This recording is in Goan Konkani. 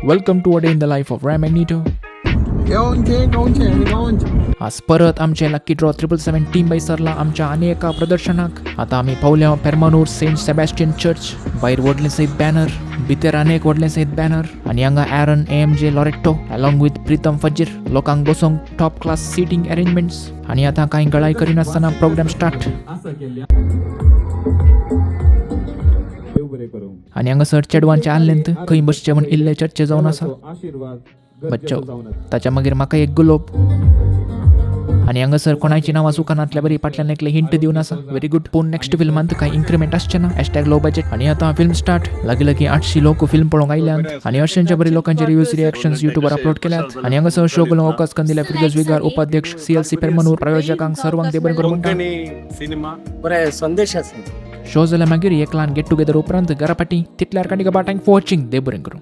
Welcome to a day in the life of Ram Magneto. येवनचे गांवचे गांवचे. आज परत आमचे लक्की ड्रॉ 777 टीम बाय सरला आमच्या आनी एका प्रदर्शनाक. आता आमी पावल्या पेरमानूर सेंट सेबॅस्टियन चर्च. भायर व्हडलें सयत बॅनर, भितर आनी एक व्हडलें सयत बॅनर आनी हांगा Aaron AMJ Loreto along with Pritam Fazir. लोकांक बसोंक टॉप क्लास सिटींग अरेंजमेंट्स. आनी आतां कांय गळाय करिनासतना प्रोग्राम स्टार्ट. आसा केल्ल्या. देव बरें करूं. आनी हांगासर चेडवांचे आहलेंत खंय बसचें म्हण इल्ले चर्चे जावन आसा. आशिर्वाद बच्चो. गरजेचो जावन आसा. ताच्या मागीर म्हाका एक गुलोब. आनी हांगासर कोणायची नांवां चुकनातल्या बरी फाटल्यान एकले हिंट दिवन आसा. Very good. पूण नेक्स्ट फिल्मांत कांय इन्क्रिमेंट आसचें ना. #LowBudget. आनी आतां फिल्म स्टार्ट. लागीं लागीं 800 लोक फिल्म पळोवंक आयल्यात आनी अशेंच्या बरी लोकांचे रिव्यूज, रिएक्शन्स युट्यूबार अपलोड केल्यात. आनी हांगासर शो घालूंक अवकाश करून दिल्या फिरगज विगार, उपाध्यक्ष सीएलसी पेरमनूर, प्रायोजकांक सर्वांक देव बरें करूं म्हणटा. कोंकणी सिनेमा. बरें संदेश आसा. शो जाल्या मागीर एक ल्हान गेट टुगेदर उपरांत घरा पाटी. तितल्यार कांय. Thank for watching. देव बरें करूं.